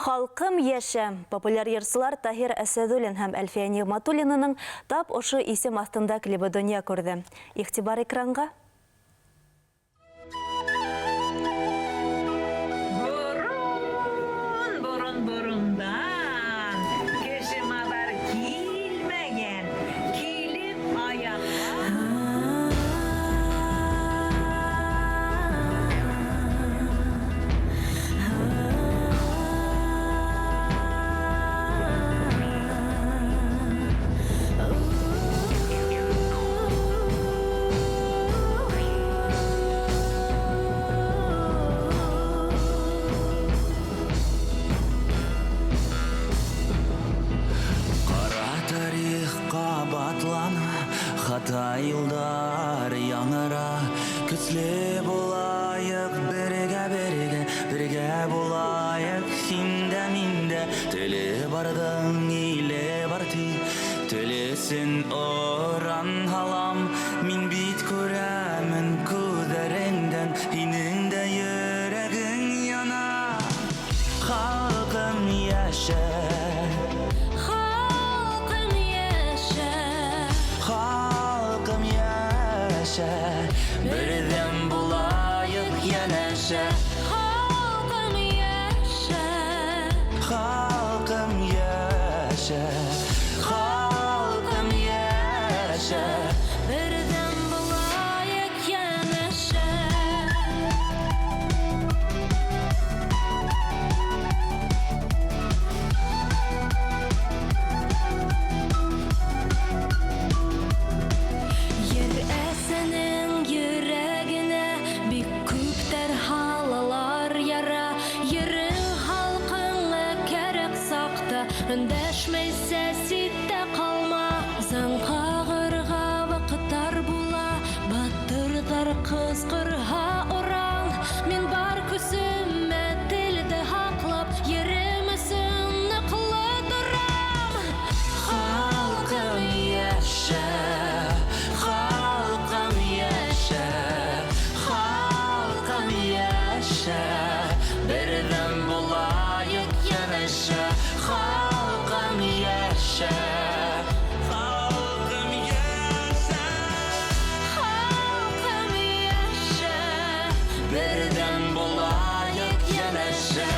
Халҡым йәшә! Популяр йырсылар Таһир Әсәҙуллин һәм Әлфиә Ниғмәтуллинаның тап ошо исем аҫтында клибы донъя күрҙе. Иғтибар экранға! Борон, борон, борондан кеше-мазар килмәгән, килеп аяҡлап. Ҡара тарих ҡабатлана, Хата юлдар яңыра. Көслө булайыҡ, бергә, бергә, Бергә булайыҡ, һин дә, мин дә. Теле барҙың иле бар ти, Тел өсөн оран һалам. Мин бит күрәмен күҙҙәреңдән, Һинең дә йөрәгең яна. Халҡым йәшә! Халҡым йәшә! Халҡым йәшә! Берҙәм булайыҡ йәнәшә. Халҡым йәшә! Халҡым йәшә! Халҡым йәшә! Берҙәм булайыҡ йәнәшә. Ер әсәнең йөрәгенә бик күптәр һалалар яра. Ерең халҡыңа кәрәк саҡта өндәшмәйсә ситтә ҡалма. Зың ҡағырға ваҡыттар була, батырҙар ҡысҡырһа оран. Мин бар көсөмә телде һаҡлап, ерем өсөн ныҡлы торам. Халҡым йәшә! Халҡым йәшә! Халҡым йәшә! Берҙәм булайыҡ йәнәшә. Халҡым йәшә! Халҡым йәшә! Халҡым йәшә! Берҙәм булайыҡ йәнәшә.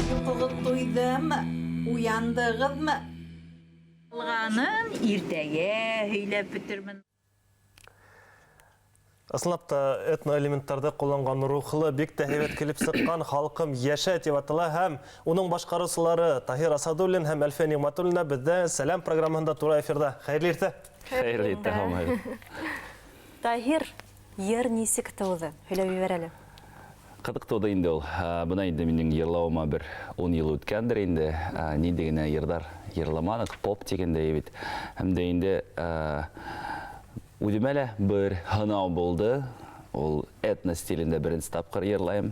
Йоҡоғоҙ туйҙымы? Уяндығыҙмы? Ҡалғанын иртәгә һөйләп бөтөрмөн. Ысынлап та этноэлементтарҙы ҡулланған рухлы бик тә һәйбәт килеп сыҡҡан Халҡым йәшә тип атала һәм уның башҡарыусылары Таһир Асадуллин һәм Әлфиә Ниғмәтуллина беҙҙә Сәләм программаһында тура эфирҙа. Хәйерле иртә! Хәйерле иртә, һаумыһығыҙ. Таһир, йыр нисек тыуҙы? Һөйләп ебәр әле. Ҡыҙыҡ тыуҙы инде ул. Бына инде минең йырлауыма бер 10 йыл үткәндер инде. Ниндәй генә йырҙар йырламаныҡ, поп тигәндәй бит. Һәм дә инде үҙемә лә бер һынау булды. Ул этно стилендә беренсе тапҡыр йырлайым.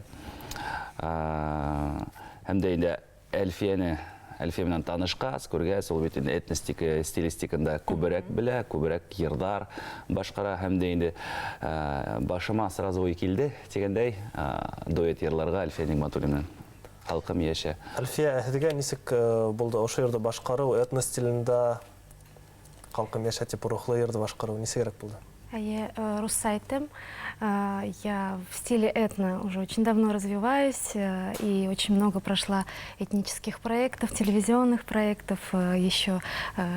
Һәм дә инде Әлфиә менән танышҡас, күргәс, ул бит инде этно стилистикында күберәк белә, күберәк йырҙар башҡара. Һәм дә инде башыма сразу уй килде тигәндәй, дуэт йырларға Әлфиә Ниғмәтуллина менән Халҡым йәшә. Әлфиә, һеҙгә нисек булды ошо йырҙы башҡарыу, этно стилендә Халҡым йәшә тип рухлы йырҙы башҡарыу нисегерәк булды? Эйе, русса әйтәм. Я в стиле этно уже очень давно развиваюсь и очень много прошла этнических проектов, телевизионных проектов. Еще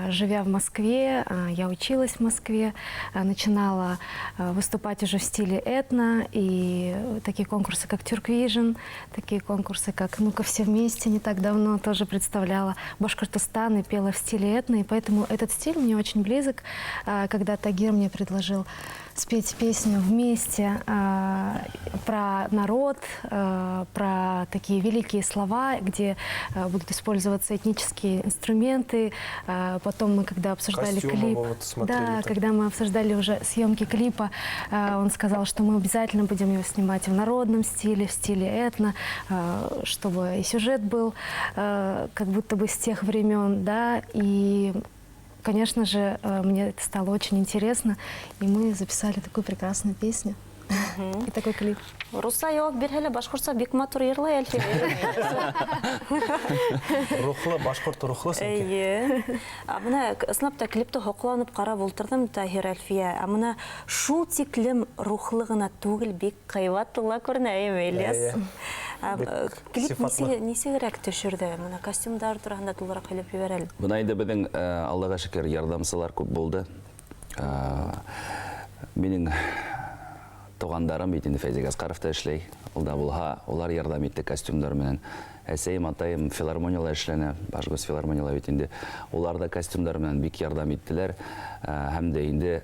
живя в Москве, я училась в Москве, начинала выступать уже в стиле этно. И такие конкурсы, как Тюрквижн, такие конкурсы, как «Ну-ка все вместе», не так давно тоже представляла Башкортостан и пела в стиле этно. И поэтому этот стиль мне очень близок. Когда Тагир мне предложил спеть песню вместе про народ, про такие великие слова, где будут использоваться этнические инструменты. Потом мы, когда обсуждали Костюмы клип, вот смотрели да, так. когда мы обсуждали уже съемки клипа, он сказал, что мы обязательно будем его снимать в народном стиле, в стиле этно, чтобы и сюжет был как будто бы с тех времен, да, и, конечно же, мне это стало очень интересно, и мы записали такую прекрасную песню и такой клип. Русса яуап бирһә лә, башҡортса бик матур йырлай Әлфиә. Рухлы, башҡорт рухлы сөнки. Эйе. Ә бына ысынлап та клипты һоҡланып ҡарап ултырҙым, Таһир, Әлфиә. Ә бына шул тиклем рухлы ғына түгел, бик ҡыйбатлы ла күренә, әйеме, Ильяс? Эйе. Ә, Бик клип сифатлы. Нисегерәк төшөрҙө? Бына костюмдар тураһында тулыраҡ һөйләп ебәр әле. Бына инде беҙҙең, Аллаға шөкөр, ярҙамсылар күп булды. Минең туғандарым бит инде Фәйзи Гаскаров та эшләй. Ул да булһа, улар ярҙам итте костюмдар менән. Әсәйем, атайым филармонияла эшләне, Башгос филармонияла бит инде. Улар да костюмдар менән бик ярҙам иттеләр. Һәм дә инде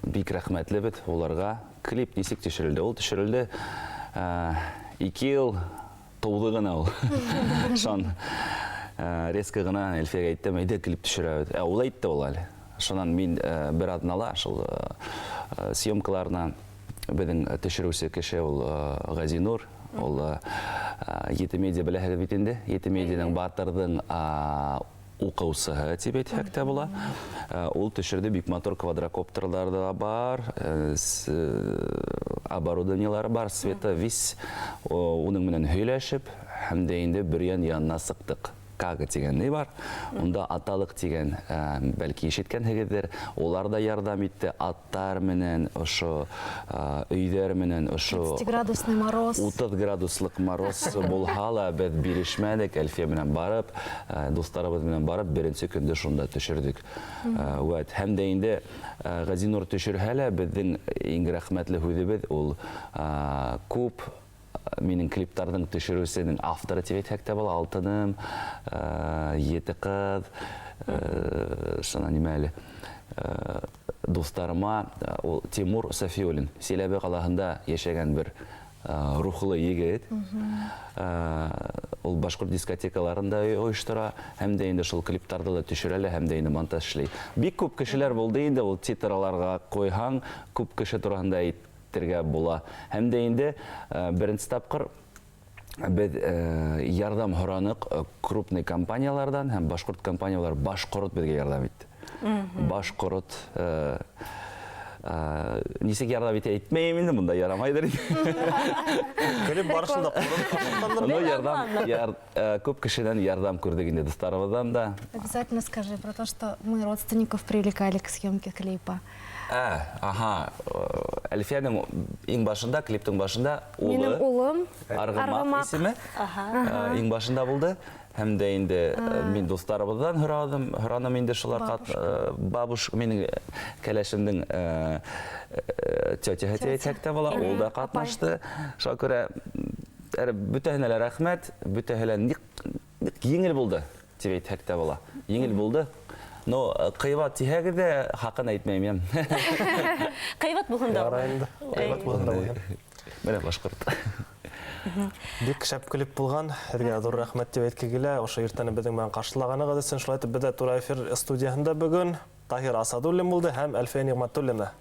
бик рәхмәтле бит уларға. Клип нисек төшөрөлдө? Ул төшөрөлдө 2 йыл тыуҙы ғына ул. Шунан резко ғына Әлфиәгә әйттем, әйҙә клип төшөрәбеҙ. Ул әйтте ул әле. Шунан мин бер аҙнала шул съемкаларына беҙҙең төшөрөүсе кеше ул Ғәзинур, ул Ете медиа беләһегеҙ бит инде. Ете медианың Батырҙың уҡыусыһы тип әйтһәк тә була. Ул төшөрҙө, бик матур квадрокоптерлар да бар, оборудованиелары бар, света вис. Уның менән һөйләшеп, һәм дә инде Бөрйән янына сыҡтыҡ. Кага тигән ни бар? Унда аталыҡ тигән, бәлки ишеткәнһегеҙҙер. Улар да ярҙам итте аттар менән, ошо өйҙәр менән, ошо 30-градусный мороз. 30 градуслыҡ мороз булһа ла беҙ бирешмәнек, Әлфиә менән барып, дуҫтарыбыҙ менән барып, беренсе көндө шунда төшөрҙөк. Вәт, һәм дә инде Ғәзинур төшөрһә лә, беҙҙең иң рәхмәтле һүҙебеҙ ул күп минең клиптарҙың төшөрөүсенең авторы тип әйтһәк тә була, Алтыным, Ете ҡыҙ, шунан нимә әле, дуҫтарыма, ул Тимур Сафиуллин, Силәбе ҡалаһында йәшәгән бер рухлы егет. Ул башҡорт дискотекаларын да ойоштора, һәм дә инде шул клиптарҙы ла төшөрә лә, һәм дә инде монтаж эшләй. Бик күп кешеләр булды инде, ул титраларға ҡуйһаң, күп кеше тураһында әйтергә була. Һәм дә инде беренсе тапҡыр беҙ ярҙам һораныҡ крупный компанияларҙан, һәм башҡорт компаниялар Башҡорт беҙгә ярҙам итте. Башҡорт нисек ярҙам итә әйтмәйем инде, бында ярамайҙыр инде. Клип барышында ҡорот. Ну, ярҙам, күп кешенән ярҙам күрҙек инде, дуҫтарыбыҙҙан да. Обязательно скажи про то, что мы родственников привлекали к съемке клипа. Аһа, Әлфиәнең иң башында, клиптың башында улы. Минең улым. Арғымаҡ Арғымаҡ. исеме. Иң башында булды. Һәм дә инде мин дуҫтарыбыҙҙан һораным инде шулар бабуш, минең кәләшемдең тетяһы тип әйтһәк тә була, ул да ҡатнашты. Шуға күрә, бөтәһенә лә рәхмәт, бөтәһе лә ныҡ еңел булды тип әйтһәк тә була. Еңел булды. Но ҡыйбат тиһәгеҙ ҙә хаҡын әйтмәйем, йәм. Ҡыйбат булһын да. Ярай инде. Ҡыйбат булһын да булһын. Бына башҡорт. Бик шәп клип булған. Һеҙгә ҙур рәхмәт тип әйтке килә. Ошо иртәне беҙҙең менән ҡаршылағанығыҙ өсөн. Шулай итеп, беҙҙә тура эфир студияһында бөгөн Таһир Асадуллин булды һәм Әлфиә Ниғмәтуллина.